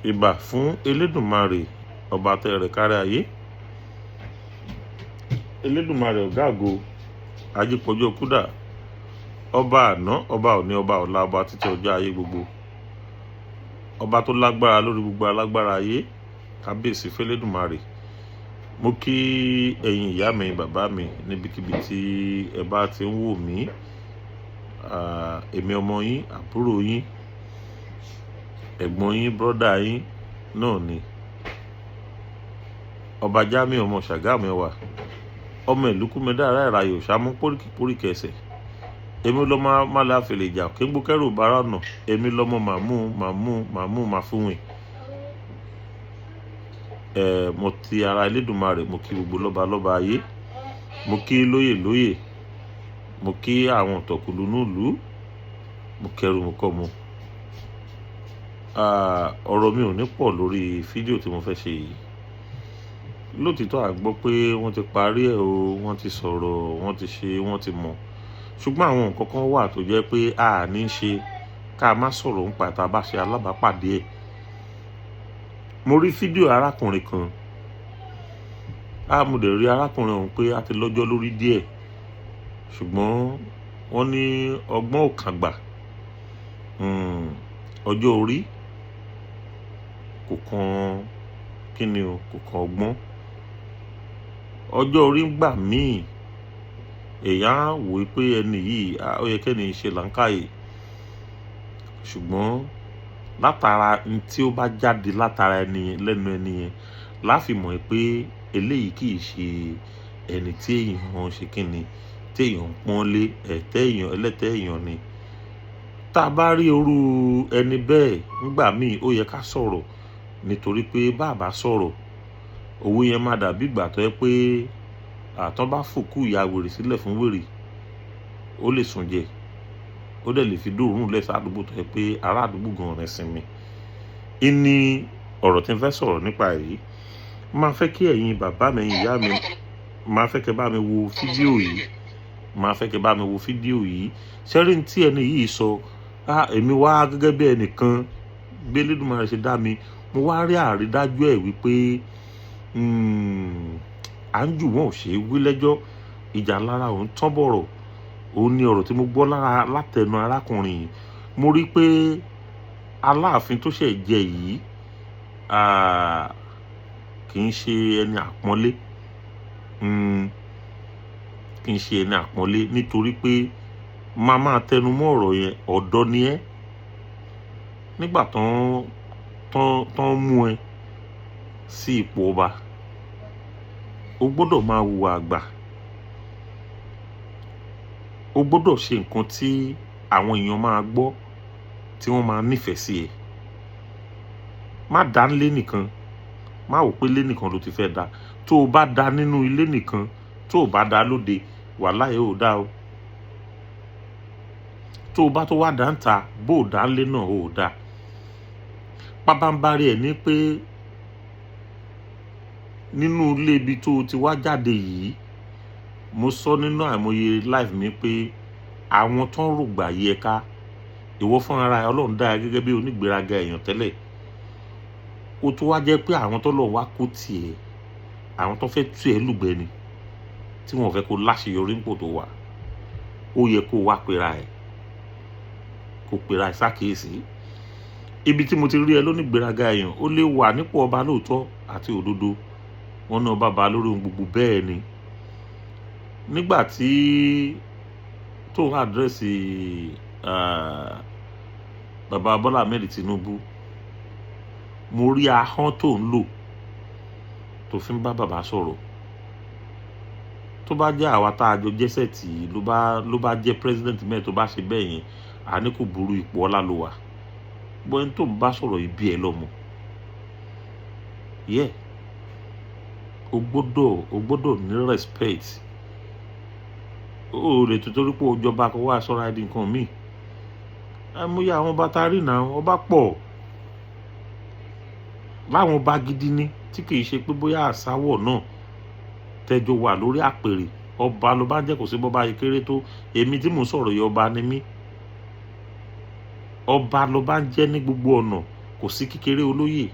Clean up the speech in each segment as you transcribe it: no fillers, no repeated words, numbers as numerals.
Ìbà fún Elédùmarè, ọba tẹ́rẹ̀ kárí ayé. Elédùmarè ọ̀gá ògo, ajípọ̀jọ́ kúdà, ọba àná, ọba òní, ọba ọ̀la, ọba títí ọjọ́ ayé gbogbo, ọba tó lágbára lórí gbogbo alágbára ayé. Kábíyèsí f'Elédùmarè. Mo kí ẹ̀yin ìyá mi, bàbá mi, níbikíbi tí ẹ bá ti ń wò mí. Èmi ọmọ yín, àbúrò yín, ẹ̀gbọ́n yín, brother yín náà ni, Ọba Jamiu ọmọ Ṣàgámù, ẹwà ọmọ ìlú kúmẹdára ìrayò ṣàmú póríkì póríkì ẹsẹ̀. Èmi lọ́mọ má fèlè ìjà kéńgbókẹ́rù bára ọ̀nà. Èmi lọ́mọ màmú màmú màmú màfúnwìn. Ẹ mo ti ara Elédùmarè, mo kí gbogbo lọ́ba lọ́ba ayé, mo kí lóyè lóyè, mo kí àwọn ọ̀tọ̀kùlú nílùú, mo kẹrù, mo kọ́ mo. Ọ̀rọ̀ mi ò ní pọ̀ lórí fídíò tí mo fẹ́ ṣe yìí. Lótìtọ́, a gbọ́ pé wọ́n ti parí ẹ̀ o, wọ́n ti sọ̀rọ̀, wọ́n ti ṣe, wọ́n ti mọ̀, ṣùgbọ́n àwọn nǹkan kan wà tó jẹ́ pé a ní í ṣe ká má sọ̀rọ̀ nípa tá a bá ṣe alábàápàdé ẹ̀. Mo rí fídíò arákùnrin kan. A mo dẹ̀ rí arákùnrin ọ̀hún pé a ti lọ́jọ́ lórí díẹ̀, ṣùgbọ́n wọ́n ní ọgbọ́n ò kàngbà, ọjọ́ orí kò kan kíni o, kò kan ọgbọ́n. Ọjọ́ orí ń gbà míì, èèyàn á wò pé ẹni yìí, ó yẹ kẹ́ni ṣe làákàyè, ṣùgbọ́n látara n tí ó bá jáde látara ẹni yẹn, lẹ́nu ẹni yẹn, láfi mọ̀ pé eléyìí kì í ṣe ẹni tí èèyàn ṣe kíni, tí èèyàn ń pọ́n lé ẹ̀tẹ́ èèyàn, ẹlẹ́tẹ̀ èèyàn ni. Tá a bá rí irú ẹni bẹ́ẹ̀ nígbà míì, ó yẹ ká sọ̀rọ̀, nítorí pé bá a bá sọ̀rọ̀, òwe yẹn máa dàbí ìgbà tó yẹ pé àtọ́ bá fòkú ìyá wèrè sílẹ̀ fún wèrè, ó lè sùn jẹ, ó dẹ̀ lè fi dóòrùn lẹ̀ sádùúgbò tó yẹ pé ará àdúgbò gan rẹ̀ sinmi. Ìní ọ̀rọ̀ tí n fẹ́ sọ̀rọ̀ nípa èyí, máa fẹ́ kí ẹ̀yin bàbá mi, ẹ̀yin ìyá mi, máa fẹ́ kẹ́ bá mi wo fídíò yìí, máa fẹ́ kẹ́ bá mi wo fídíò yìí. Ṣẹ́rí tí ẹni yìí sọ, èmi wá gẹ́gẹ́ bí ẹnìkan, bí Elédùmarè ṣe dá mi, mo wá rí àrídájú ẹ̀ wípé à ń jù wọ́n ò ṣe é wí lẹ́jọ́, ìjà lára òun tán bọ̀rọ̀. Òun ní ọ̀rọ̀ tí mo gbọ́ lára látẹnu arákùnrin yìí. Mo rí pé Aláàfin tó ṣẹ̀ jẹ yìí kì í ṣe ẹni àpọ́nlé, kì í ṣe ẹni àpọ́nlé, nítorí pé máa máa tẹnu mọ́ ọ̀rọ̀ yẹn. Ọ̀dọ́ ni ẹ́ nígbà tán tán tán mú ẹ sí ipò ọba. O gbọ́dọ̀ máa hùwà àgbà, o gbọ́dọ̀ ṣe nǹkan tí àwọn èèyàn máa gbọ́, tí wọ́n máa nífẹ̀ẹ́ sí ẹ. Má dá nílé nìkan, má wò pé ilé nìkan ló ti fẹ́ dá. Tó o bá dá nínú ilé nìkan, tó o bá dá lóde, wàláhì ò dá o. Tó o bá tó wá dá ń ta, bó o dá nílé náà, ò dá. Pábánbárí ẹ̀ ní pé nínú ilé ibi tó o ti wá jáde yìí, mo sọ nínú àìmọye live mi pé àwọn tó ń rògbà yí ẹ ká, ìwọ fún ara ẹ, Ọlọ́run dá ẹ gẹ́gẹ́ bí onígbéraga èèyàn tẹ́lẹ̀. Ó tún wá jẹ́ pé àwọn tó lọ wá kó tiẹ̀, àwọn tó fẹ́ tú ẹ lùgbẹ́ ni, tí wọ́n fẹ́ kó láṣeyọrí nípò tó wà. Ó yẹ kó wá pera ẹ, kó pera ẹ sákìyèsí. Ibi tí mo ti rí ẹ lónígbéraga èèyàn, ó lè wà nípò ọba lóòótọ́ àti òdodo. Wọn ní ọba bá lórí ohun gbogbo. Bẹ́ẹ̀ ni nígbà tí tó ń address bàbá Bọ́lá Ahmed Tinubu, mo rí ahọ́n tó ń lò tó fi ń bá bàbá sọ̀rọ̀. Tó bá jẹ́ àwa tá a jọ jẹ́sẹ̀ tì í ló bá jẹ́ president mẹ́ẹ̀, tó bá ṣe bẹ́ẹ̀ yẹn, àní kò burú, ipò ọlá ló wà. Bọ́ ẹni tó ń bá sọ̀rọ̀ yìí bí ẹ lọ́mọ yẹ, o gbọ́dọ̀ ní respect. O lè tó torí pé o jọba kó wá sọ́ra ẹ di nǹkan míì. Àìmọye àwọn ọba tá a rí náà, ọba pọ̀ láwọn ọba gidi ní tí kì í ṣe pé bóyá àsáwọ̀ náà tẹjọ wà lórí àpèrè. Ọba ló bá jẹ́, kò sí bọ́ba yìí kéré tó. Èmi tí mò ń sọ̀rọ̀ yìí, ọba ni mí. Ọba ló bá ń jẹ́ ní gbogbo ọ̀nà. Kò sí kékeré olóyè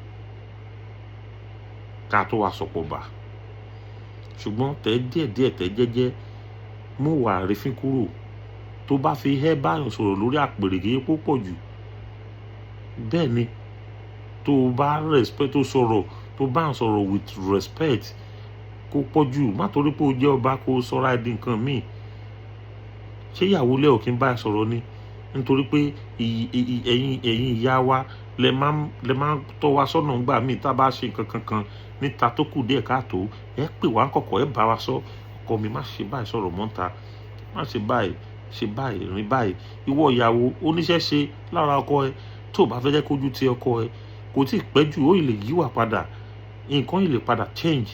ká tó wá sọ̀pọ̀ bà. Ṣùgbọ́n tẹ́ díẹ̀díẹ̀, tẹ́ jẹ́jẹ́, mú wà àrífín kúrò. Tó bá fi ẹ́ báyọ̀ sọ̀rọ̀ lórí àpèrè, kì í púpọ̀ jù. Bẹ́ẹ̀ ni, tó bá respect, tó sọ̀rọ̀, tó bá ń sọ̀rọ̀ with respect, kó pọ̀ jù. Má torí pé o jẹ́ ọba kó sọ́ra ẹ̀ di nǹkan míì. Ṣé ìyàwó ilé ò kí ń bá ẹ sọ̀rọ̀ ni? Nítorí pé ẹ̀yin ìyá wa lẹ máa ń tọ́ wa sọ́nà ńgbà míì. Tá a bá ṣe nǹkan kankan níta tó kù díẹ̀ káàtó, ẹ pè wá kọ̀kọ̀, ẹ bá wa sọ: "Ọkọ mi, má ṣe báyìí, sọ̀rọ̀ mọ́ta, má ṣe báyìí, ṣe báyìí, rìn báyìí." Ìwọ ìyàwó, oníṣẹ́ ṣe lára ọkọ ẹ. Tó o bá fẹ́ jẹ́ kójú ti ọkọ ẹ, kò tí ì pẹ́ jù, ó lè yíwà padà, nǹkan yìí lè padà change.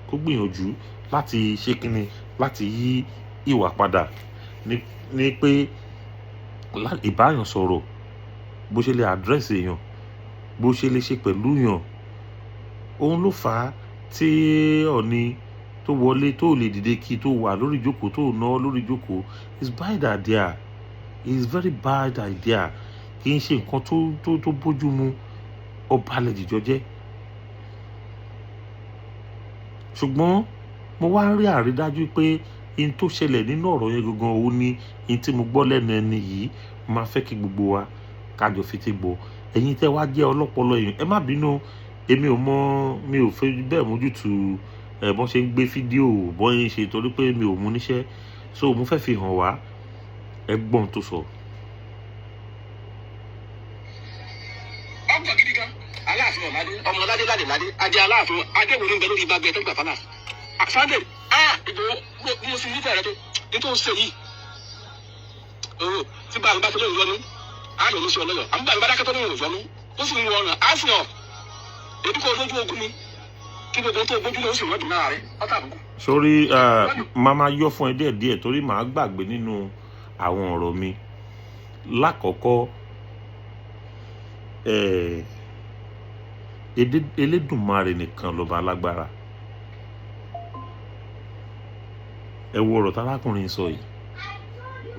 Kó gbìyànjú láti ṣe kínni, láti yí ìwà padà ní pé ìbáyàn sọ̀rọ̀, bó ṣe lè address èèyàn, bó ṣe lè ṣe pẹ̀lú èèyàn. Òun ló fà á tí Ọọ̀ni tó wọlé, tó lè dìde kí tó wà lórí ìjókòó, tó ná lórí ìjókòó. It's bad idea, it's very bad idea. Kì í ṣe nǹkan tó bójú mu. Ọba lè jìjọ jẹ́. Ṣùgbọ́n mo wá rí àrídájú pé in tó ṣẹlẹ̀ nínú ọ̀rọ̀ yẹn gangan, òun ni in tí mo gbọ́ lẹ́nu ẹni yìí. Máa fẹ́ kí gbogbo wa kájọ fetí gbọ́. Ẹ̀yin tẹ́ wá jẹ́ ọlọ́pọlọ èèyàn, ẹ má bínú, èmi ò mọ, mi ò fẹ́ bẹ́ẹ̀ mójútu ẹ̀ bọ́n ṣe ń gbé fídíò, bọ́n yín ṣe, torí pé mi ò mú níṣẹ́. So mo fẹ́ fi hàn wá. Ẹ gbọ́n tó sọ. Ọgbọ̀n gidi gan. Aláàfin ọ̀ládé, ọmọ ọládé ládé ládé adé aláàfin adéwò ní bẹ lórí ìgbàgbé tó gbà fálà Sunday. Ah, Ìgbòho, mo sì nífẹ̀ẹ́ rẹ tó ní tó ń ṣe yìí o. Tí bá mi bá tó lóyún yọnu, á yọ ní sí ọlọ́yọ̀. Àmì bá mi bá dákẹ́ tó lóyún yọnu, ó sì ń wọ ọ̀nà á sì hàn ebi kò lójú ogun mi kí gbogbo tó gbójú ló sì rọ́ọ̀dù náà rẹ ọ̀tá àbùkù. Sórí, máa máa yọ fún ẹ díẹ̀díẹ̀ torí màá gbàgbé nínú àwọn ọ̀rọ̀ mi. Lákọ̀ọ́kọ́, Elédùmarè nìkan lọ́ba alágbára. Ẹ wo ọ̀rọ̀ tárákùnrin sọ yìí.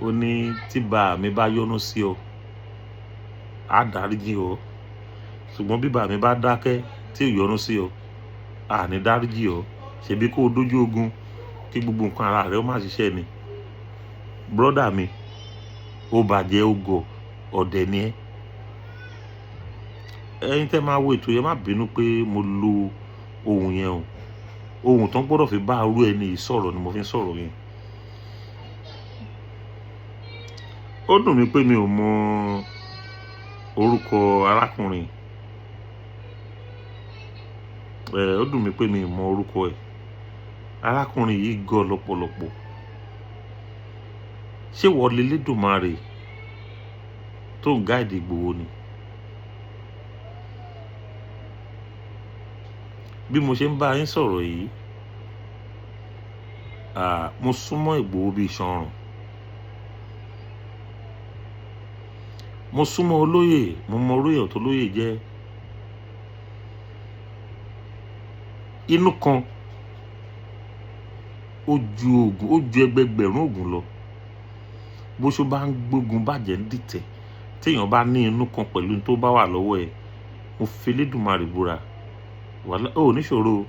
Ó ní tí bá mi bá yọ́nú sí ọ, á dáríjì ọ, ṣùgbọ́n bí bá mi bá dákẹ́ tí ò yọ́nú sí ọ, á ní dáríjì ọ. Ṣebí kó o dójú ogun kí gbogbo nǹkan ara rẹ ó má ṣiṣẹ́ ni. Brọ́dà mi, ó bàjẹ́, ó gọ̀, ọ̀dẹ̀ ni ẹ́. Ẹ̀yin tẹ́ máa wo ètò yẹn, má bínú pé mo lo ohùn yẹn o. Ohùn tó ń gbọ́dọ̀ fi bá arú ẹni yìí sọ̀rọ̀ ni mo fi ń sọ̀rọ̀ yẹn. Ó dùn mí pé mi ò mọ orúkọ arákùnrin ẹ. Ó dùn mí pé mi ò mọ orúkọ ẹ̀. Arákùnrin yìí gọ̀ lọ́pọ̀lọpọ̀. Ṣé wọ́n lè Lédùmarè tó ń gáìdì Ìgbòho ni? Bí mo ṣe ń bá yín sọ̀rọ̀ yìí, mo súnmọ́ Ìgbòho bíi iṣan ọrùn. Mo súnmọ́ olóyè, mo mọ orú èèyàn tó lóyè jẹ́. Inú kan ó ju oògùn, ó ju ẹgbẹgbẹ̀rún oògùn lọ. Bó ṣe bá ń gbógun bàjẹ́ ń dìtẹ̀, téèyàn bá ní inú kan pẹ̀lú tó bá wà lọ́wọ́ ẹ̀, mo fi Elédùmarè búra, wàhálà ó níṣòro.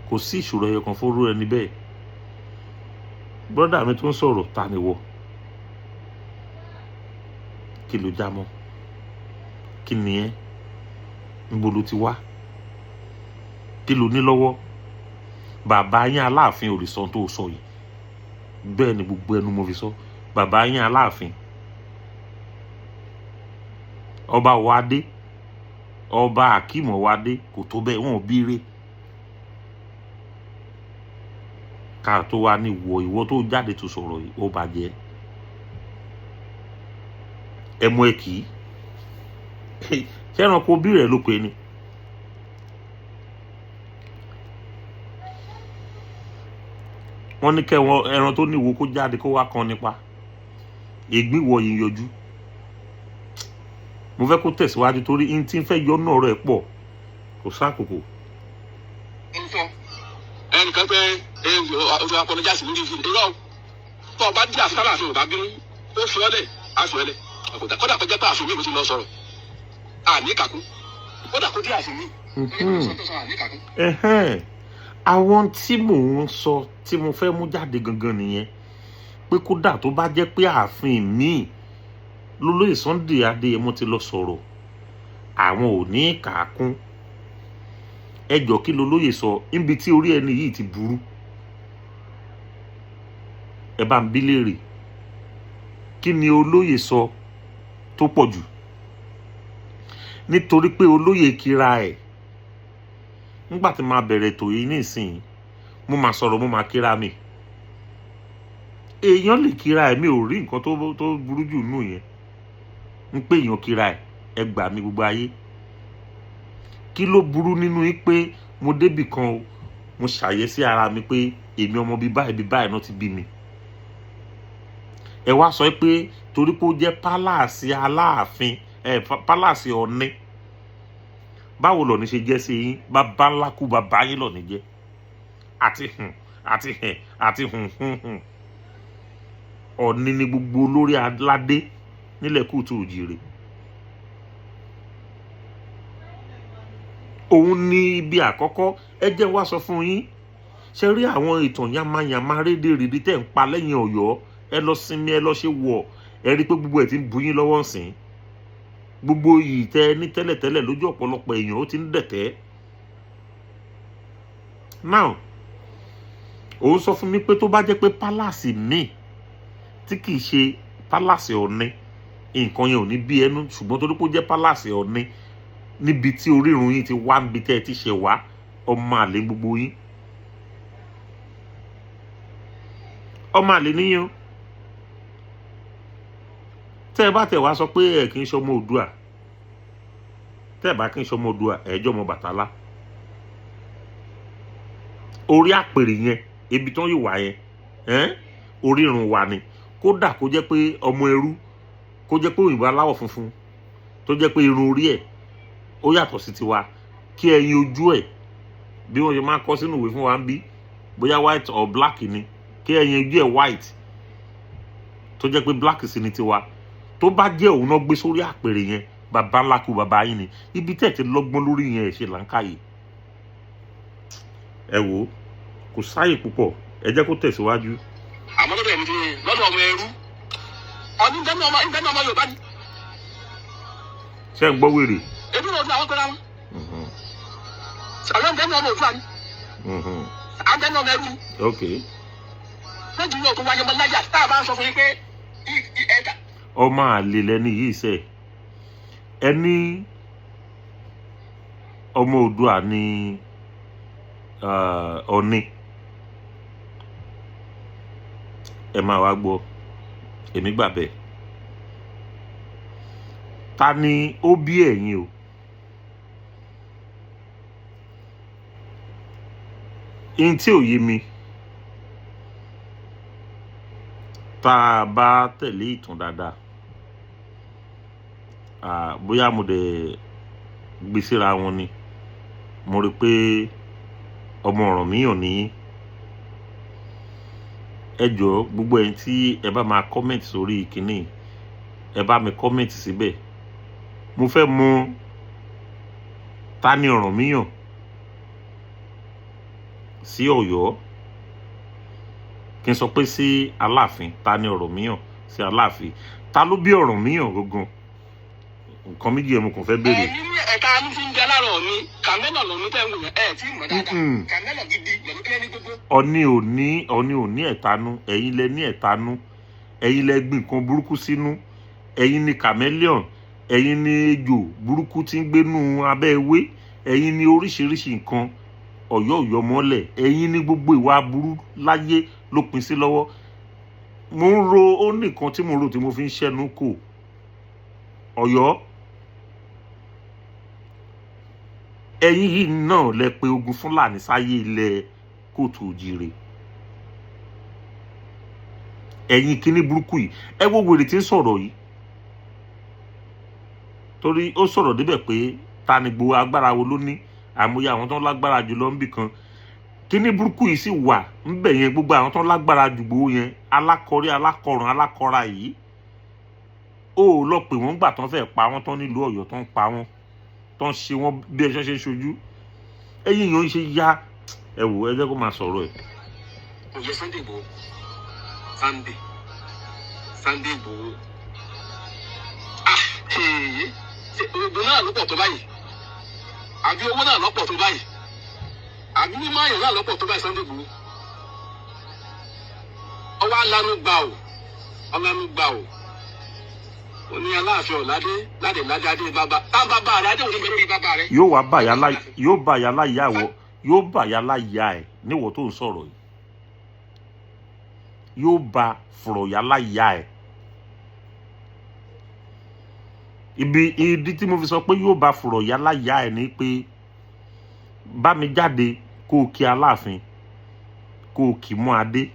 Kò sí ìṣòro ẹyọ kan fóró ẹni bẹ́ẹ̀. Brọ́dà mi tó ń sọ̀rọ̀, ta ni wọ? Kí ló já mọ́? Kí ni ẹ́? Níbo ló ti wá? Kí ló ní lọ́wọ́? Bàbá yín Aláàfin ò lè sọ ohun tó sọ yìí. Bẹ́ẹ̀ ni gbogbo ẹnu mo fi sọ. Bàbá yín Aláàfin, ọba Wádé, ọba Akeem Wádé, kò tó bẹ́ẹ̀, wọn ò bíire. Ká tó wá ní ìwọ, ìwọ tó jáde tó sọ̀rọ̀ yìí, ó bàjẹ́. Ẹ mú ẹ kì í. Ṣé ẹranko bí rẹ̀ ló pe ni? Wọ́n ní kẹ́ wọn ẹran tó ní ìwo kó jáde kó wá kan nípa. Ìgbín wọ yìí yọjú. Mo fẹ́ kó tẹ̀síwájú torí n tí ń fẹ́ yọ náà rẹ̀ pọ̀. Kò sákòókò. Ẹnìkan pé oṣù apologize lórí ìfìdí. Irọ́, tó o bá dí àfikà láàfin ò bá bínú, ó fi ọ́ lẹ̀. Àfihàn ẹlẹ ọkọta kódà kọjá pé àfihàn mi mo ti lọ sọ̀rọ̀ àní kàkún, kódà kó dé àfihàn mi. Ẹhẹ́n. Àwọn tí mò ń sọ tí mo fẹ́ mú jáde gangan nìyẹn, pé kódà tó bá jẹ́ pé ààfin míì lólóyè Sunday Adéyẹmọ ti lọ sọ̀rọ̀, àwọn ò ní kà á kún. Ẹjọ́, kí lolóyè sọ níbi tí orí ẹni yìí ti burú? Ẹ bá ń bí léèrè, kí ni olóyè sọ tó pọ̀ jù? Nítorí pé olóyè kíra ẹ̀ nígbà tí màá bẹ̀rẹ̀ ètò yìí nísìnyí, mo máa sọ̀rọ̀, mo máa kíra mi. Èèyàn lè kíra ẹ̀, mi ò rí nǹkan tó burú jù nù yẹn ń pé èèyàn kíra ẹ̀. Ẹ gbà mí, gbogbo ayé, kí ló burú nínú yín pé mo débì kan o, mo ṣàyẹ̀sí ara mi pé èmi ọmọ bíi báyìí bíi báyìí náà ti bí mi? Ẹ wá sọ pé torí pé ó jẹ́ palace Aláàfin, ẹ palace Ọ̀ní, báwo lọ̀ní ṣe jẹ́ sí yín? Bàbá ńlá kú bàbá yín lọ̀ní jẹ́, àti hùn àti hẹ̀ àti hùn hùn hùn. Ọ̀ní ni gbogbo olórí aládé nílẹ̀ kóòtù òjìrè. Òun ní ibi àkọ́kọ́. Ẹ jẹ́ wá sọ fún yín, ṣe rí àwọn ìtàn yamayama rédèrèdè tẹ̀ ń pa lẹ́yìn Ọ̀yọ́, ẹ lọ sinmi, ẹ lọ ṣe wọ̀. Ẹ rí i pé gbogbo ẹ̀ ti ń bu yín lọ́wọ́ ǹsìn. Gbogbo yìí tẹ ní tẹ́lẹ̀tẹ́lẹ̀ lójú ọ̀pọ̀lọpọ̀ èèyàn, ó ti ń dẹ̀tẹ́. Now, òun sọ fún mi pé tó bá jẹ́ pé palace míì tí kìí ṣe palace Ọ̀ní, nǹkan yẹn ò ní bí ẹnu, ṣùgbọ́n torí pé ó jẹ́ palace Ọ̀ní, níbi tí orírun yín ti wá, níbi tẹ́ ẹ ti ṣe wá, ọmọ àlè gbogbo yín, ọmọ àlè níyàn. Tẹ́ ẹ bá tẹ̀ wá sọ pé ẹ kì í ṣọmọ Oòduà, tẹ́ ẹ bá kì í ṣọmọ Oòduà, ẹ jẹ́ ọmọ Bàtálá. Orí àpèrè yẹn, ibi tó ń yìí wà yẹn, ẹ́n, orírun wa ni. Kódà kó jẹ́ pé ọmọ ẹrú, kó jẹ́ pé òyìnbó aláwọ̀ funfun tó jẹ́ pé irun orí ẹ̀ ó yàtọ̀ sí tiwa, kí ẹyin ojú ẹ̀, bí wọ́n ṣe máa kọ́ sínú ìwé fún wa ń bí, bóyá white or black ni, kí ẹyin ojú ẹ̀ white, tó jẹ́ pé black sì ni tiwa, tó bá jẹ́ òun náà gbé sórí àpèrè yẹn, bàbá ńlá kú bàbá yín ni. Ibi tẹ̀ ti lọ́gbọ́n lórí yẹn, ẹ̀ ṣe là ń káyè. Ẹ wò ó, kò sáàyè púpọ̀, ẹ jẹ́ kó tẹ̀síwájú. Àmọ́ lọ́dọ̀ ẹ̀mí ti lọ́dọ̀ ọmọ ẹrú, Ọ̀ní ń bẹ́ẹ̀, ọmọ ń bẹ́ẹ̀, ọmọ Yorùbá ni. Ṣé ń gbọ́ wèrè? Ebi náà ọdún àwọn pẹ̀lú àwọn ọ̀rẹ́ ń bẹ́ẹ̀, ọmọ Òdua ni. À ń bẹ́ẹ̀, ọmọ ẹrú ni. Méjì ní ọkọ̀ wáyé ọmọ láyà tá a bá ń sọ fún yín pé ẹ̀ka. Ọmọ àlè lẹni yìí sẹ. Ẹni ọmọ Oòduà ni Ọ̀ní. Ẹ máa wá gbọ́, èmi gbà bẹ́ẹ̀. Ta ni ó bí ẹ̀yin o? Ihun tí ò yé mi, tá a bá tẹ̀lé ìtàn dáadáa, bóyá mo dẹ̀ gbé síra wọn ni, mo rí i pé ọmọ Ọ̀rànmíyàn ní. Ẹ jọ̀ọ́, gbogbo ẹ̀yin tí ẹ bá máa comment sórí kínní, ẹ bá mi comment síbẹ̀. Mo fẹ́ mọ̀ ta ni Ọ̀rànmíyàn sí Ọ̀yọ́, kí n sọ pé sí Aláàfin. Ta ni Ọ̀rànmíyàn sí Aláàfin? Ta ló bí Ọ̀rànmíyàn gangan? Nǹkan méjì ẹ̀ mo kàn fẹ́ béèrè. Ẹ̀yin ní ẹ̀ka ní ti ń bẹ láàrọ̀ mi, kàmẹ́nà lọ́mí tẹ́ ń wò yẹn, ẹ̀ tí ì mọ̀ dáadáa. Kàmẹ́nà gidi lọ́mí tẹ́ ní gbogbo. Ọ̀ní ò ní ẹ̀tanú, ẹ̀yin lẹ ní ẹ̀tanú, ẹ̀yin lẹ gbìn nǹkan burúkú sínú. Ẹ̀yin ni chameleon, ẹ̀yin ni ejò burúkú tí ń gbénú abẹ́ ewé, ẹ̀yin ni oríṣiríṣi nǹkan. Ọ̀yọ́ ọ̀yọ́ mọ́lẹ̀, ẹ̀yin ní gbogbo ìwà aburú láyé ló pin sí lọ́wọ́. Mo ń ro, ó ní nǹkan tí mo rò tí mo fi ń ṣẹ́nu kò. Ọ̀yọ́, ẹ̀yin yìí náà lẹ pe ogun Fúlàní sáyé ilẹ̀ kóòtù òjìrè. Ẹ̀yin kíní burúkú yìí, ẹ wo wèrè tí ń sọ̀rọ̀ yìí, torí ó sọ̀rọ̀ débẹ̀ pé ta ni gbogbo agbára wo ló ní, àmúyẹ àwọn tó ń lágbára jù lọ níbì kan. Kíní burúkú yìí sì wà ńbẹ̀ yẹn, gbogbo àwọn tó ń lágbára jù gbowó yẹn, alákọ̀rí, alákọ̀rùn, alákọ̀ra yìí. Ó lọ pè wọ́n gbà tán fẹ́ pa wọ́n tán nílùú Ọ̀yọ́, tán pa wọ́n tán, ṣe wọ́n bí ẹṣẹ́ ṣe ń ṣojú ẹ̀yìn èèyàn ń ṣe ya. Ẹ wò, ẹ jẹ́ kó máa sọ̀rọ̀ ẹ̀. Kò yẹ Sunday Igboho, Sunday, Sunday Igboho. Ah, èyí ṣe oògùn náà ló pọ̀ tó báyìí, àbí owó náà lọ́pọ̀ tó báyìí, àbí mímọ́ àyàn náà lọ́pọ̀ tó báyìí? Sunday Igboho, ọwọ́ alánú gbà ó, ọlánú gbà ó. Ó ní Aláàfin ọ̀ládé ládé ládé adé bàbá tá bàbá rẹ adé òní bẹ lórí bàbá rẹ. Yóò wá bàyá lá, yóò bàyá láyà wọ, yóò bàyá láyà ẹ níwọ tó ń sọ̀rọ̀ yìí, yóò ba fọ̀rọ̀yà láyà ẹ. Ibi ìdí tí mo fi sọ pé yóò ba fọ̀rọ̀yà láyà ẹ ni pé bá mi jáde kó o kí Aláàfin, kó o kì mọ́ adé,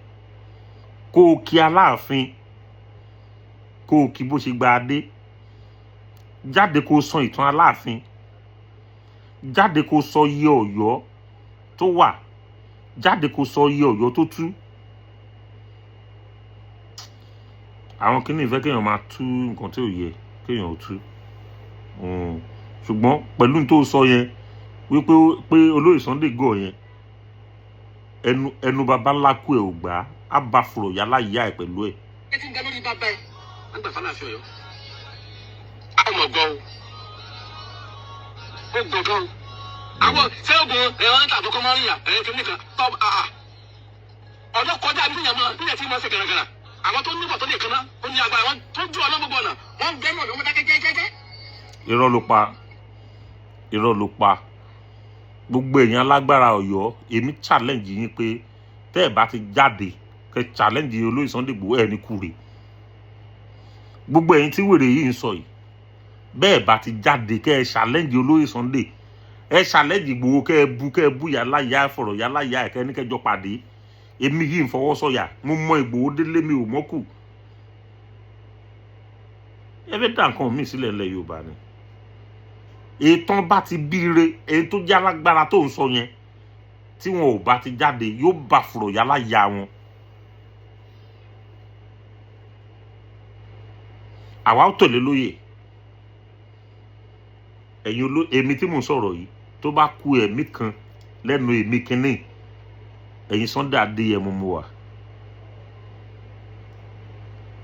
kó o kí Aláàfin, kó o kí bó ṣe gba adé. Jáde kó o sọ ìtàn Aláàfin, jáde kó sọ iye Ọ̀yọ́ tó wà, jáde kó sọ iye Ọ̀yọ́ tó tú. Àwọn kìíní ìfẹ́ kéèyàn máa tú nǹkan tí ò yẹ kéèyàn ò tú. Ṣùgbọ́n pẹ̀lú tó sọ yẹn wípé pé olóyè Sunday gọ̀ yẹn, ẹnu ẹnu baba ńlá kú ẹ̀ ò gbà á bá fùrọ̀ yálà ìyá ẹ̀ pẹ̀lú ẹ̀. Ẹ ti ń bẹ lórí bàbá ẹ wọ́n gbà fáláàfin Ọ̀yọ́. Àwọn ọmọ gan o, ó gbọ gan o. Àwọn sẹ́gun ẹ̀rọ ní tàbí kọ́mọ́rìyà ẹ̀rọ kìíní kan tọ́ àà ọ̀dọ́ kọjá bí yẹn máa bí yẹn ti máa ṣe gàràgàrà. Àwọn tó níbọ̀ tó lè kanná ó ní agbára wọn tó ju ọ̀nà gbogbo ọ̀nà wọ́n ń bẹ́ẹ̀ náà wọ́n dákẹ́ jẹ́jẹ́jẹ́. Irọ́ ló pa, irọ́ ló pa. Gbogbo èèyàn alágbára Ọ̀yọ́, èmi challenge yín pé tẹ́ ẹ̀ bá ti jáde kẹ́ challenge olóyè Sunday Igboho, ẹ̀ ní kúre. Gbogbo ẹ̀yin tí wèrè yìí ń sọ yìí, bẹ́ẹ̀ bá ti jáde kẹ́ ẹ challenge olóyè Sunday, ẹ challenge Igboho, kẹ́ ẹ bu, kẹ́ ẹ bú yàrá ìyá fọ̀rọ̀ yàrá ìyá ẹ̀, kẹ́ ẹ ní kẹjọ pàdé. Èmi yìí ń fọwọ́ sọ̀yà, mo mọ Igboho délé, mi ò mọ́kù. Ẹ fẹ́ dá nǹkan míì sílẹ̀ ńlẹ̀ Yorùbá ni. Ètàn bá ti bíire, èyí tó jẹ́ alágbára tó ń sọ yẹn, tí wọn ò bá ti jáde, yóò bá fùrọ̀ yálà ya wọn. Àwa ó tẹ̀lé lóye ẹ̀yin oló. Èmi tí mò ń sọ̀rọ̀ yìí, tó bá ku ẹ̀mí kan lẹ́nu èmi kínní, ẹ̀yin Sunday Adéyẹmọ mo wà.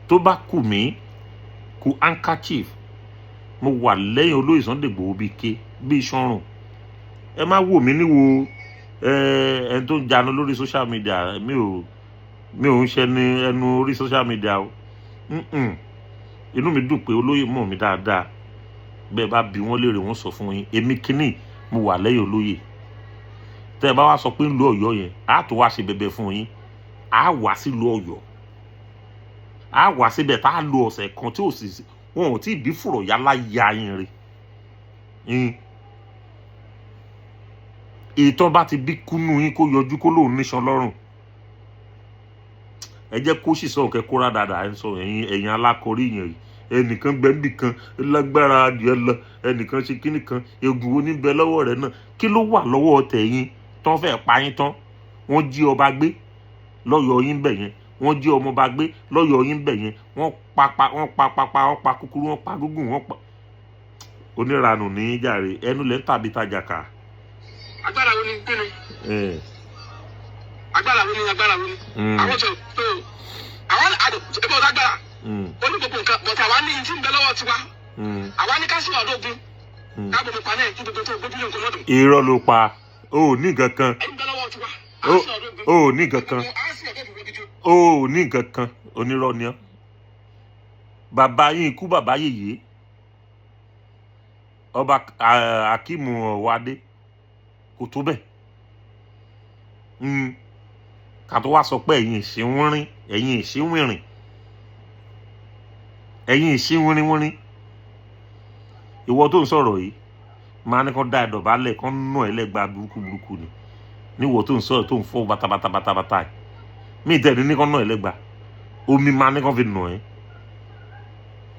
Tó bá kù mí ku handkerchief, mo wà lẹ́yìn olóyè Sunday Igboho bíi ké bíi sọ́run. Ẹ má wò mí níwo ẹni tó ń janu lórí social media. Mi ò ń ṣe ní ẹnu orí social media o. Inú mi dùn pé olóyè mọ̀ mí dáadáa. Bẹ́ẹ̀ bá bi wọ́n léèrè, wọ́n sọ fún yín. Èmi kínní, mo wà lẹ́yìn olóyè. Tẹ́ ẹ bá wá sọ pé ńlú Ọ̀yọ́ yẹn, á tó wá ṣe bẹ̀bẹ̀ fún yín, á wá sílùú Ọ̀yọ́, á wá síbẹ̀ tá a lo ọ̀sẹ̀ kan tí ò sì wọn ò tí ì bí fùrọ̀ yálà ya yín rí yín. Ìtọ́ bá ti bí kúnú yín, kó yọjú, kó lóun níṣan lọ́rùn. Ẹ jẹ́ kó sì sọ òkè kóra dáadáa. Ẹ ń sọ ẹ̀yin alákọ̀ọ́rí yẹn yìí, ẹnìkan gbẹ̀ǹbì kan lágbára adìẹ lọ, ẹnìkan ṣe kíní kan, egun wo ní bẹ lọ́wọ́ rẹ̀ náà? Kí ló wà lọ́wọ́ tẹ̀yìn tán fẹ́ pa yín tán? Wọ́n jí ọba gbé lọ́yọ̀ọ́ yín bẹ̀ yẹn, wọ́n jí ọmọ ọba gbé lọ́yọ̀ọ́ yín bẹ̀ yẹn, wọ́n pa pa, wọ́n pa pa pa, wọ́n pa kúkúrú, wọ́n pa gúngùn, wọ́n pa oníranù ní jàre. Ẹnu lẹ́ ń tàbí tajà kà. Agbára wo ni kí ni? Agbára wo ni? Agbára wo ni? Àwọn tó àwọn àdó ẹgbẹ́ ọ̀dọ́ agbára ó ní gbogbo nǹkan bọ̀tà àwa ní tí ń bẹ lọ́wọ́ tiwa. Àwa ní ká sí ọ̀dọ́gun ká gbogbo pa náà kí gbogbo tó gbójúlé nǹkan mọ́tò. Irọ́ ló pa, o ò ní nǹkan kan. Ẹni bẹ lọ́wọ́ tiwa. O ò ní nǹkan kan, o ò ní nǹkan kan. Onírọ́ ni ọ́. Bàbá yín ikú, bàbá yèyé, ọba Akíìmù Ọ̀wádé kò tó bẹ́ẹ̀. Ká tó wá sọ pé ẹ̀yin ìṣínwínrín, ẹ̀yin ìṣínwìnrìn, ẹ̀yin ìṣínwínrínwínrín. Ìwọ tó ń sọ̀rọ̀ yìí, máa ní kán dá ẹ dọ̀bálẹ̀, kán nà ẹ́ lẹ́gba burúkú burúkú ni. Níwọ tó ń sọ̀rọ̀, tó ń fọ́ bàtàbàtà bàtàbàtà ẹ̀, mí tẹ̀ ní kán nà ẹ́ lẹ́gba, omi máa ní kán fi nà ẹ́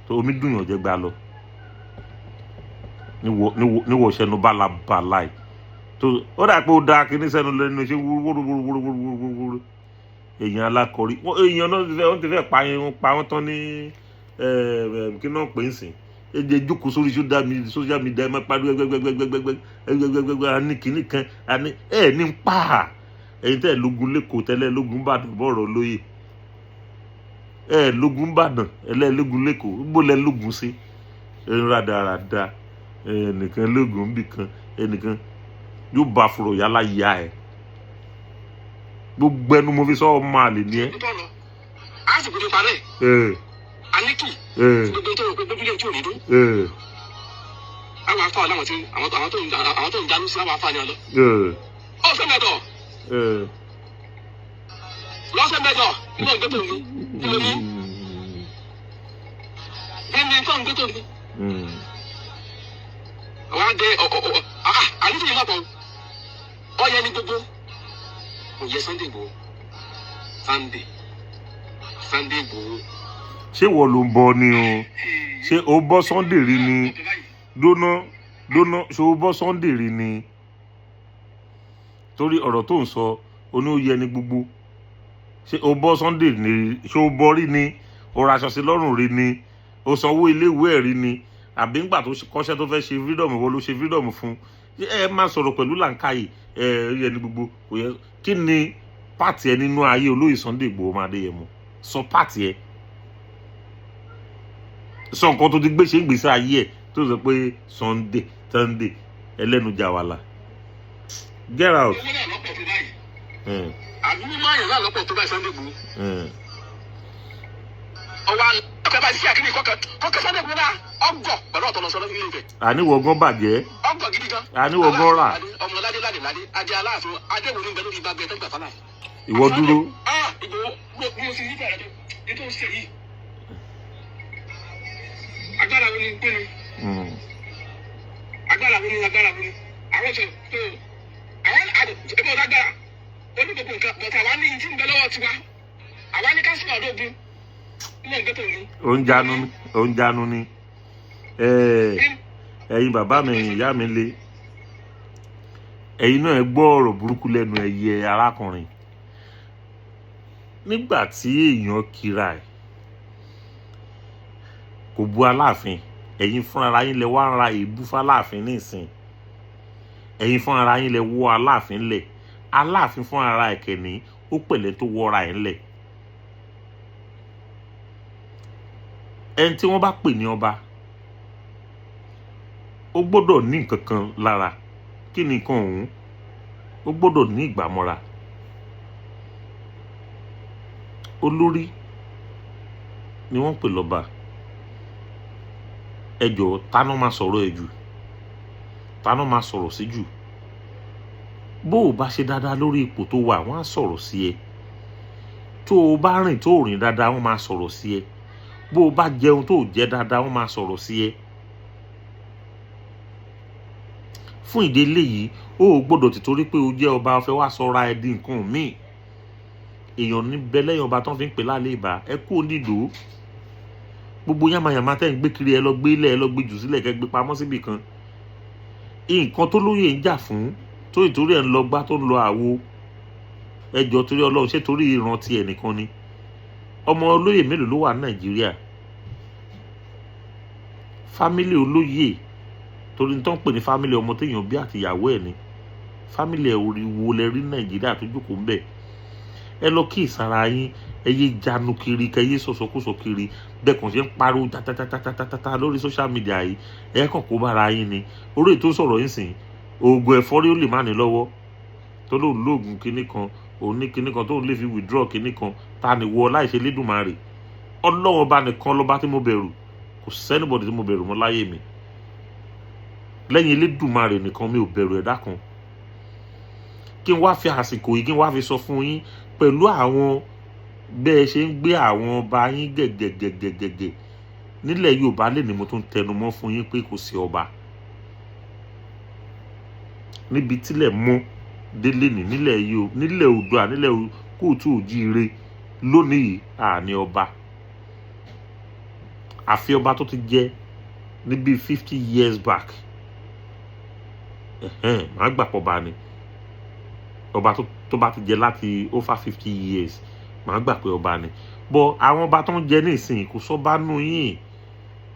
tó omi dùn yàn jẹ́ gba lọ. Níwọ sẹ́nu bálabàlà ẹ̀ tó ó dà pé ó da kíní sẹ́nu lẹ́nu ṣe wúrúwúrúwúrúwúrúwúrú. Èèyàn alákọ̀rí èèyàn náà ti fẹ́, wọ́n ti fẹ́ pa yín, pa wọ́n tán ní Ẹ kí náà pè ń sìn, ẹ jẹ́ jókòó sórí social media, ẹ máa pariwo gbẹgbẹgbẹgbẹgbẹ gbẹgbẹgbẹ. A ní kinní kan, a ní ẹ ní pa ẹ̀yin tẹ́ ẹ lógun lẹ́kọ̀ọ́ tẹ́lẹ̀, lógun bàdàn bọ̀rọ̀ lóye, ẹ lógun bàdàn, ẹlẹ́lógun lẹ́kọ̀ọ́, gbólẹ̀ lógun sí ẹ ń rádaràda. Ẹnìkan lógun bì kan, ẹnìkan yóò bá fòrò yálà yá ẹ. Gbogbo ẹnu mo fi sọ, ọmọ àlè ni ẹ. Nítorí lọ á sì gbọdọ̀ parẹ́ àníkì gbogbo tó rò pé gbogbo ilé tí ò ní dún. Àwọn afa làwọn tí àwọn tó ń dánú sí àwọn afa ni ọ lọ. Ọ̀sẹ̀ mẹ́tọ̀ lọ́sẹ̀ mẹ́tọ̀ kí ló ń gbé tó ń gbé? Kí ló ní kí ni tó ń gbé tó ń gbé? Àwọn adé ọ ọ ọ àníkì yìí lọ́pọ̀ ọ yẹ ní gbogbo kò yẹ Sunday Igboho, Sunday Igboho. Ṣé wọ́n ló ń bọ ni o? Ṣé o bọ́ Sunday rí ni? Dóná dóná, ṣé o bọ́ Sunday rí ni? Torí ọ̀rọ̀ tó ń sọ o ní ó yẹ ní gbogbo. Ṣé o bọ́ Sunday ni? Ṣé o bọ́ rí ni? O raṣọ sí lọ́rùn rí ni? O sanwó iléèwé ẹ̀ rí ni? Àbí ńgbà tó kọ́ṣẹ́ tó fẹ́ ṣe freedom, ìwọ ló ṣe freedom fún? Ẹ máa sọ̀rọ̀ pẹ̀lú làǹkàyè. Ẹ yẹ ní gbogbo kò yẹ. Kí ni part ẹ nínú ayé olóyè Sunday Igboho Adéyẹmọ? Sọ part ẹ, sọ nǹkan tó ti gbé ṣe ń gbèsè ayé ẹ tó sọ pé Sunday Sunday ẹlẹ́nu jàwàlà. Get out. Owó náà lọ́pọ̀ tó báyìí. Àbúrò máyàn náà lọ́pọ̀ tó báyìí, Sunday Igboho. Ọwọ́ àlọ́ ọkọ̀ bá sí àkíní kọ́kẹ́ kọ́kẹ́ Sunday Igboho náà ọgọ̀ pẹ̀lú ọ̀tọ̀ lọ́sọ̀rọ̀ nílé Ifẹ̀. Àníwọ̀ gan bàjẹ́. Ọgọ̀ gidi gan. Àníwọ̀ gan rà. Ọmọ ládé ládé ládé adé aláàfin adé wo ní bẹ lórí ibà gbẹ tó gbà fọlá. Ìwọ dúró. Ah, Ìgbòho, mo sì ní bẹ̀rẹ̀ tó ètò ìṣe yìí. Agbára wo ni pé ni? Agbára wo ni? Agbára wo ni àwọn tó tó àwọn ẹgbẹ́ ọlágbára oní gbogbo nǹkan bọ̀tà àwa ní tí ń bẹ lọ́wọ́ tiwa, àwa ní ká sọ̀rọ̀ ọdún ilé ìgbẹ́ tó ní. Ó ń jánu ni, ó ń jánu ni. Ẹ̀yin bàbá mi, ẹ̀yin ìyá mi le, ẹ̀yin náà ẹ gbọ́ ọ̀rọ̀ burúkú lẹ́nu ẹyẹ arákùnrin. Nígbà tí èèyàn kira ẹ̀ kò bu Aláàfin, ẹ̀yin fúnra yín lẹ wá ń ra èébú fáláàfin nísìn. Ẹ̀yin fúnra yín lẹ wọ́ Aláàfin lẹ̀. Aláàfin fúnra ẹ̀ kẹ́ni ó pẹ̀lẹ́ tó wọ́ra ẹ̀ ńlẹ̀. Ẹni tí wọ́n bá pè ní ọba, ó gbọ́dọ̀ ní nǹkan kan lára. Kí ni nǹkan ọ̀hún? Ó gbọ́dọ̀ ní ìgbàmọ́ra. Olórí ni wọ́n pè lọ́ba. Ẹ jọ̀ọ́, táná máa sọ̀rọ̀ ẹ jù? Táná máa sọ̀rọ̀ sí jù? Bó o bá ṣe dáadáa lórí ipò tó wà, wọ́n á sọ̀rọ̀ sí ẹ. Tó o bá rìn tó o rìn dáadáa, wọ́n máa sọ̀rọ̀ sí ẹ. Bó o bá jẹun tó o jẹ dáadáa, wọ́n máa sọ̀rọ̀ sí ẹ. Fún ìdí eléyìí, o ò gbọ́dọ̀ tìtorí pé o jẹ́ ọba, o fẹ́ wá sọra ẹ di nǹkan míì. Èèyàn níbẹ̀ lẹ́yìn ọba tó ń fi ń pè lálẹ́ ìbà. Ẹ kú onídòó. Gbogbo yàmàyàmà tẹ́ ń gbé kiri, ẹ lọ gbé ilẹ̀, ẹ lọ gbé jù sílẹ̀, kẹ́ gbé pamọ́ síbì kan. Nǹkan tó lóye ń jà fún tó ìtorí ẹ̀ ń lọ gbá tó ń lọ àwo, ẹjọ́ torí Ọlọ́run, ṣé torí ìran ti ẹnìkan ni? Ọmọ olóyè mélòó ló wà ní Nàìjíríà? Family olóyè, torí tó ń pè ní family, ọmọ téèyàn bí àtìyàwó ẹ̀ ni family ẹ̀. Orí wo lẹ rí Nàìjíríà tó jókòó ń bẹ̀? Ẹ lọ kí ìsara yín. Ẹ yé jánu kiri, kẹ yé sọsọkúsọ kiri. Bẹ́ẹ̀ kàn ṣe ń pariwo tatatatata lórí social media yìí, ẹ kàn kó bára yín ni. Orí ètò sọ̀rọ̀ yín sìn, oògùn ẹ̀fọ́rí ó lè má ní lọ́wọ́ tó lóun lóògùn kinní kan, òun ní kinní kan tóun lè fi withdraw kinní kan. Ta ni wọ láì ṣe Lédùmarè? Ọlọ́run ọba nìkan lọ́ba tí mo bẹ̀rù. Kò sí anybody tí mo bẹ̀rù mọ́ láyé mi lẹ́yìn Elédùmarè nìkan. Mi ò bẹ̀rù ẹ̀dá kan. Kí n wá fi àsìkò yìí, kí n wá fi sọ fún yín pẹ̀lú àwọn bẹ́ẹ̀ ṣe ń gbé àwọn ọba yín gẹ̀gẹ̀gẹ̀gẹ̀gẹ̀ nílẹ̀ Yorùbá lè ní. Mo tún tẹnu mọ́ fún yín pé kò sí ọba níbi tílẹ̀ mọ́ délé ní nílẹ̀ yìí, nílẹ̀ Oòduà, nílẹ̀ kóòtù òjíire lónìí yìí, àní ọba. Àfi ọba tó ti jẹ níbi 50 years back, màá gbà pọ̀ bá ni. Ọba tó bá ti jẹ láti over 50 years, màá gbà pé ọba ni. Bọ àwọn ọba tó ń jẹ nísìnyí, kò sọ́ba nù yín.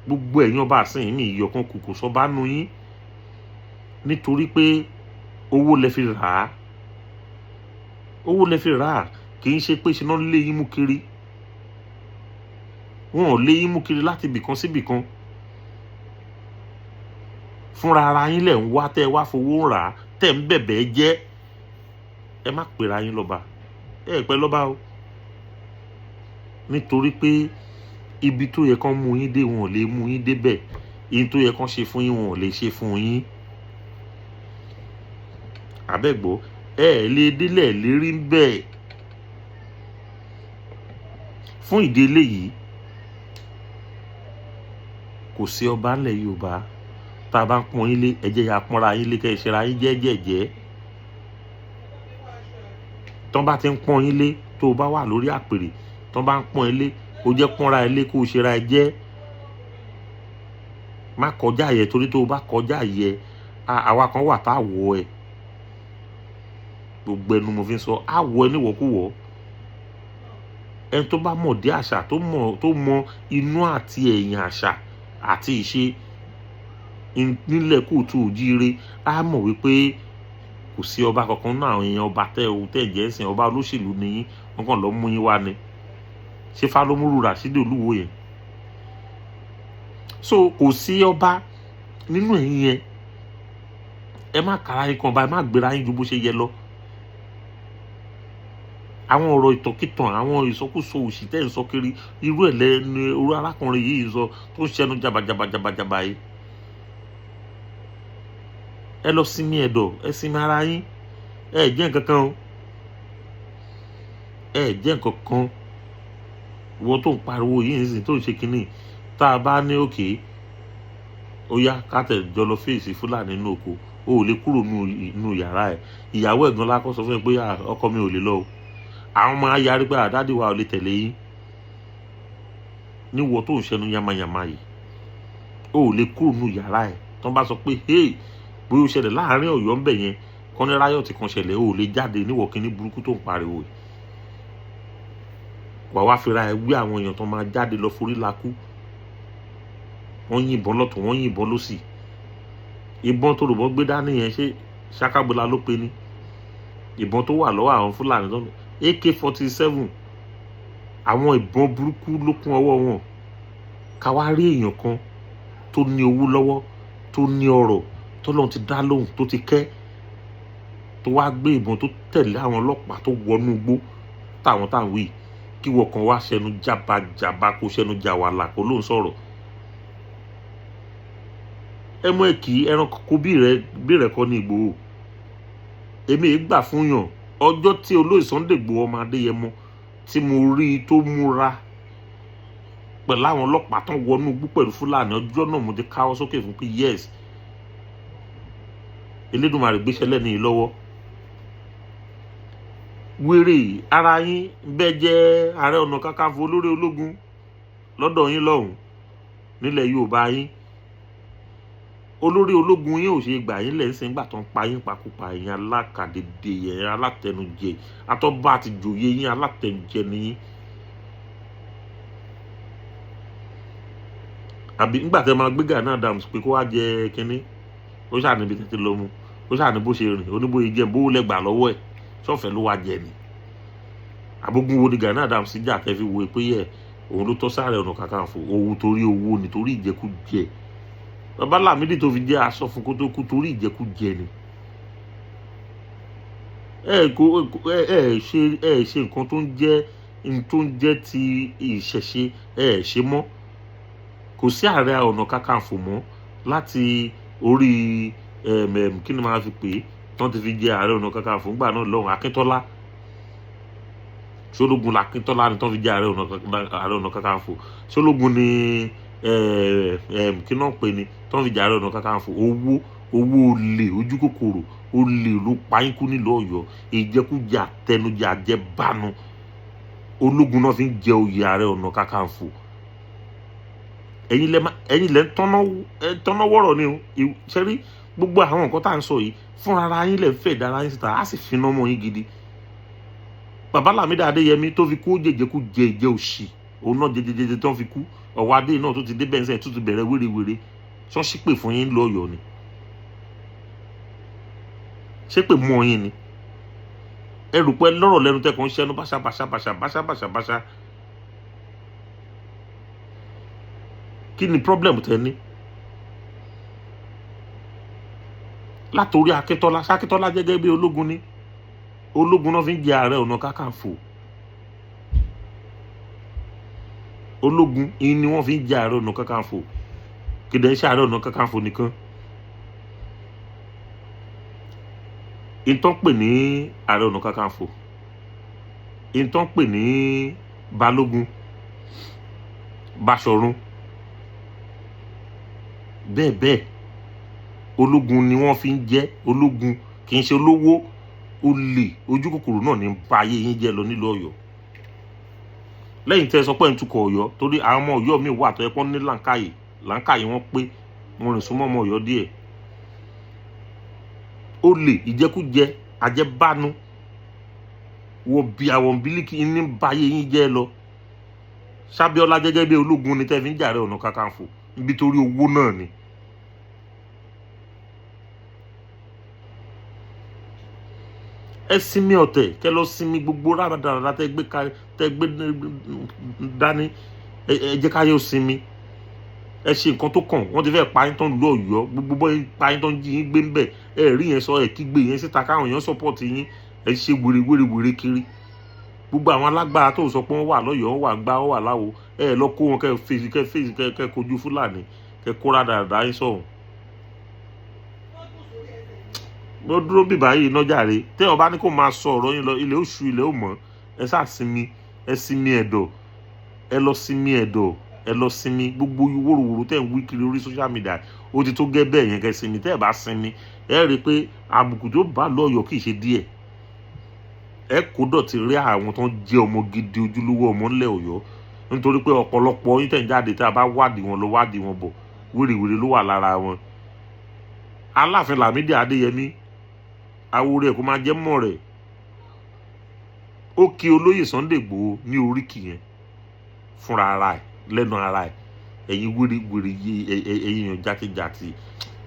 Gbogbo ẹ̀yin ọba àsìn mi ìyọkan kù, kò sọ́ba nù yín, nítorí pé owó lẹ fi rà á, owó lẹ fi rà á. Kì í ṣe pé ṣe náà lé yín mú kiri. Wọn ò lé yín mú kiri láti ibìkan sí ibìkan. Fúnra ara yín lẹ̀ ń wá, tẹ́ ẹ wá fowó rà á, tẹ́ ń bẹ̀bẹ̀ jẹ́. Ẹ má pera yín lọ́ba, ẹ pẹ́ lọ́ba o, nítorí pé ibi tó yẹ kán mú yín dé, wọn ò lè mú yín débẹ̀. Ihun tó yẹ kán ṣe fún yín, wọn ò lè ṣe fún yín. Àbẹ́gbọ́, ẹ lè délẹ̀ lérí ń bẹ́ẹ̀. Fún ìdí eléyìí, kò sí ọba ńlẹ̀ Yorùbá. Tá a bá ń pọ́n yín lé, ẹ jẹ́ ya pọ́nra yín lé, kẹ́ ẹ ṣera yín jẹ́jẹ̀jẹ́. Tán bá ti ń pọ́n yín lé, tó o bá wà lórí àpèrè, tán bá ń pọ́n ẹ lé, o jẹ́ pọ́nra ẹ lé, kó o ṣera ẹ jẹ́. Má kọjá yẹ, torí tó o bá kọjá yẹ, àwa kan wà tá a wọ ẹ. Gbogbo ẹnu mo fi ń sọ, á wọ ẹ níwọ̀kúwọ̀. Ẹni tó bá mọ̀ dé àṣà, tó mọ inú àti ẹ̀yìn àṣà àti ìṣe nílẹ̀ kóòtù òjíire, á mọ̀ wípé kò sí ọba kankan náà. Àwọn èèyàn ọba tẹ́ o tẹ́ jẹ́ ẹ̀sìn ọba, olóṣèlú ni yín. Wọ́n kàn lọ́ mú yín wá ni. Ṣé Fálómúrù Ràṣídì Olúwo yẹn? So kò sí ọba nínú ẹ̀yìn yẹn. Ẹ má kàrà yín kan ọba, ẹ má gbéra yín ju bó ṣe yẹ lọ. Àwọn ọ̀rọ̀ ìtọ̀kìtàn, àwọn ìsọkúsọ òṣì tẹ́ ń sọ kiri, irú ẹ̀ lẹ́nu irú arákùnrin yìí sọ tó ń ṣẹnu jabajabajabajaba yìí. Ẹ lọ sinmi ẹ̀dọ̀, ẹ sinmi ara yín. Ẹ jẹ́ nǹkan kan o, ẹ jẹ́ nǹkan kan. Ìwọ tó ń pariwo yìí nísìnyí, tó ń ṣe kínní, tá a bá ní òkè ó yá, ká tẹ̀ jọ lọ fèsì Fúlàní nínú oko, o ò lè kúrò nínú yàrá ẹ̀. Ìyàwó ẹ̀gbọ́n lákọ́ sọ fún mi pé ọkọ mi ò lè lọ o. Àwọn máa yarí pé àdádì wa ò lè tẹ̀lé yín. Níwọ tó ń ṣẹnu yamayama yìí, o ò lè kúrò nínú yàrá ẹ̀. Tó bá sọ pé hey, bóyá ó ṣẹlẹ̀ láàrin Ọ̀yọ́ ń bẹ̀ yẹn, kọ́ni riot kan ṣẹlẹ̀, o ò lè jáde. Níwọ̀ kíní burúkú tó ń pariwo yìí, wà wá fira ẹ wí àwọn èèyàn tó máa jáde lọ forí lakú. Wọ́n yìnbọn lọ́tún, wọ́n yìnbọn lọ́sì. Ìbọn tó ròbọ́ gbé dání yẹn, ṣé ṣàkàbọ̀là ló pe ní ìbọn tó wà lọ́wọ́ àwọn Fúlàní tó AK-47? Àwọn ìbọn burúkú ló kún ọwọ́ wọn. Ká wá rí èèyàn kan tó ní owó lọ́wọ́, tó ní ọrọ̀, tọ́lọ́run ti dá lóhùn, tó ti kẹ́, tó wá gbé ìbọn, tó tẹ̀lé àwọn ọlọ́pàá tó wọnú igbó táwọn táwọn wí, kí wọ́n kan wá ṣẹnu jábàjábá, kó ṣẹnu jàwàlà, kó ló ń sọ̀rọ̀. Ẹ mú ẹ kì í ẹranko bí rẹ kọ́ ní Ìgbòho. Èmi ì gbà fún yàn. Ọjọ́ tí olóyè Sunday Igboho ọmọ Adéyẹmọ tí mo rí i tó múra pẹ̀lú àwọn ọlọ́pàá tán wọnú igbó pẹ̀lú Fúlàní, ọjọ́ náà mo ti káwọ́ sókè fún pé yes, Elédùmarè gbéṣẹ́ lẹ́nu yìí lọ́wọ́. Wèrè ara yín bẹ́ẹ̀ jẹ́ Ààrẹ Ọ̀nà Kakanfò, olórí ológun lọ́dọ̀ yín lọ́hùn nílẹ̀ Yorùbá yín. Olórí ológun yín ò ṣe gbà yín lẹ́sìn gbà tó ń pa yín pakúpa. Yín alákàdédé yẹn, alátẹnujẹ, atọ́ba àti jòyè yín, alátẹnujẹ ni yín. Àbí nígbà tẹ́ máa gbé Gani Adams pé kó wá jẹ kínní, ó ṣáà níbi tẹ́tí lọ mú, ó ṣáà ní bó ṣe rìn, ó ní bóyá jẹ́ bówó lẹ́gbàá lọ́wọ́ ẹ̀, sọ́fẹ̀ẹ́ ló wá jẹ ni? Àbógun wo ni Gani Adams jà tẹ́ fi wo pé yẹ òun ló tọ́ sáré Ọ̀nà Kakanfò? Owó, torí owó ni, torí ìjẹkújẹ. Bàbá Lámídì tó fi jẹ́ aṣọ fún kó tó kú, torí ìjẹkújẹ ni. Ẹ kò ẹ ṣe nǹkan tó ń jẹ́ ti ìṣẹ̀ṣe, ẹ ṣe mọ́. Kò sí Ààrẹ Ọ̀nà Kakanfò mọ́ láti orí kí ni màá fi pè é tán ti fi jẹ Ààrẹ Ọ̀nà Kakanfò ńgbà náà lọ́hùn? Akíntọ́lá, ṣológun làkíntọ́lá ni tán fi jẹ Ààrẹ Ọ̀nà Kakanfò? Ṣológun ni kí náà pè ní tán fi jẹ Ààrẹ Ọ̀nà Kakanfò? Owó, owó olè, ojú kòkòrò, olè ló pa yín kú nílùú Ọ̀yọ́. Ìjẹkújẹ, àtẹnujẹ, àjẹbánu. Ológun náà fi ń jẹ oyè Ààrẹ Ọ̀nà Kakanfò. Ẹ̀yin lẹ ẹ̀yin lẹ ń tọ́nà wọ̀rọ̀ ni o. Ṣe rí gbogbo àwọn nǹkan tá à ń sọ yìí, fúnra ara yín lẹ ń fẹ́ ìdára yín síta, á sì finá mọ́ yín gidi. Bàbá Lámídì Adéyẹmí tó fi kú, jẹjẹkú jẹ ìjẹ òṣì, òun náà jẹjẹjẹjẹ tó fi kú. Ọwọ́ adé náà tó ti dé bẹ́ẹ̀ sẹ́yìn tó ti bẹ̀rẹ̀ wérewère. Ṣọ́ọ́ṣì pè fún yín lọ́yọ̀ọ́ ni? Ṣé pè mú ọyìn ni? Ẹ rò pé lọ́rọ̀ lẹ́nu tẹ́kọ̀ ń ṣẹ́nu báṣá báṣá báṣá báṣá báṣá báṣá. Kí ni problem tẹ ní? Látòrí Akíntọ́lá, ṣAkíntọ́lá gẹ́gẹ́ bí ológun ni, ológun náà fi ń jẹ Ààrẹ Ọ̀nà Kakanfò. Ológun ni wọ́n fi ń jẹ Ààrẹ Ọ̀nà Kakanfò. Kìdẹ̀ ń ṣe Ààrẹ Ọ̀nà Kakanfò nìkan. Ìtàn pè ní Ààrẹ Ọ̀nà Kakanfò, ìtàn pè ní Balógun, Báṣọ̀run, bẹ́ẹ̀ bẹ́ẹ̀. Ológun ni wọ́n fi ń jẹ́. Ológun kì í ṣe olówó. Olè ojú kòkòrò náà ní ba ayé yín jẹ́ lọ nílùú Ọ̀yọ́. Lẹ́yìn tẹ́ ẹ sọ pé ń tukọ̀ Ọ̀yọ́, torí àwọn ọmọ Ọ̀yọ́ mi wà tó yẹ kó ní làǹkàyè, làǹkàyè wọn pé wọn rìn súnmọ́ ọmọ Ọ̀yọ́ díẹ̀. Olè, ìjẹkújẹ, àjẹbánu, wọ bí àwọn bílíkì ní ba ayé yín jẹ́ lọ. Ṣábíọ́lá gẹ́gẹ́ bí ológun ni tẹ́ fi ń jàre Ọ̀nà Kakanfò, níbi torí owó náà ni. Ẹ sinmi ọ̀tẹ̀, kẹ́ lọ sinmi gbogbo rádaràda tẹ́ gbé ka tẹ́ gbé dání. Ẹ jẹ́ ká yóò sinmi. Ẹ ṣe nǹkan tó kàn. Wọ́n ti fẹ́ pa yín tán lù Ọ̀yọ́, gbogbo bọ́ pa yín tán, jí yín gbé ń bẹ̀. Ẹ rí yẹn sọ, ẹ kígbe yẹn síta káwọn èèyàn support yín. Ẹ ṣe wèrè wèrè wèrè kiri. Gbogbo àwọn alágbára tó sọ pé wọ́n wà lọ́yọ̀ọ́, wọ́n wà gbá, wọ́n wà láwo, ẹ lọ kó wọn, kẹ́ fèsì, kẹ́ fèsì, kẹ́ kojú Fúlàní, kẹ́ kó rádaràda yín sọ̀hún. Mo dúró bí báyìí iná jàre. Tẹ́ ọ bá ní kó máa sọ ọ̀rọ̀ yín lọ, ilẹ̀ oṣù, ilẹ̀ ò mọ́. Ẹ sá sinmi, ẹ sinmi ẹ̀dọ̀, ẹ lọ sinmi ẹ̀dọ̀, ẹ lọ sinmi. Gbogbo wóróworó tẹ́ ń wí kiri orí social media, ó ti tó gẹ́ bẹ́ẹ̀ yẹn. Kẹ́ sinmi. Tẹ́ ẹ bá sinmi, ẹ rí i pé àbùkù tó bá lọ́yọ̀ọ́ kì í ṣe díẹ̀. Ẹ kó dọ̀tí rí àwọn tó ń jẹ́ ọmọ gidi, ojúlówó ọmọ ńlẹ̀ Ọ̀yọ́, nítorí pé ọ̀pọ̀lọpọ̀ yín tẹ̀ ń jáde, tá a bá wádìí wọn lọ, wádìí wọn bọ̀, wérewère ló wà lára wọn. Aláàfin Lámídì Adéyẹmí, awo rẹ̀ kó máa jẹ́ mọ́ rẹ̀, ó kí olóyè Sunday Igboho ní oríkì yẹn fúnra ara ẹ̀, lẹ́nu ara ẹ̀. Ẹ̀yin wérewère yé, ẹ̀yin èèyàn jákèjádì,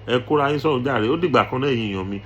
ẹ kóra yín sọ̀rọ̀ járe. Ó dìgbà kan náà, ẹ̀yin èèyàn mi.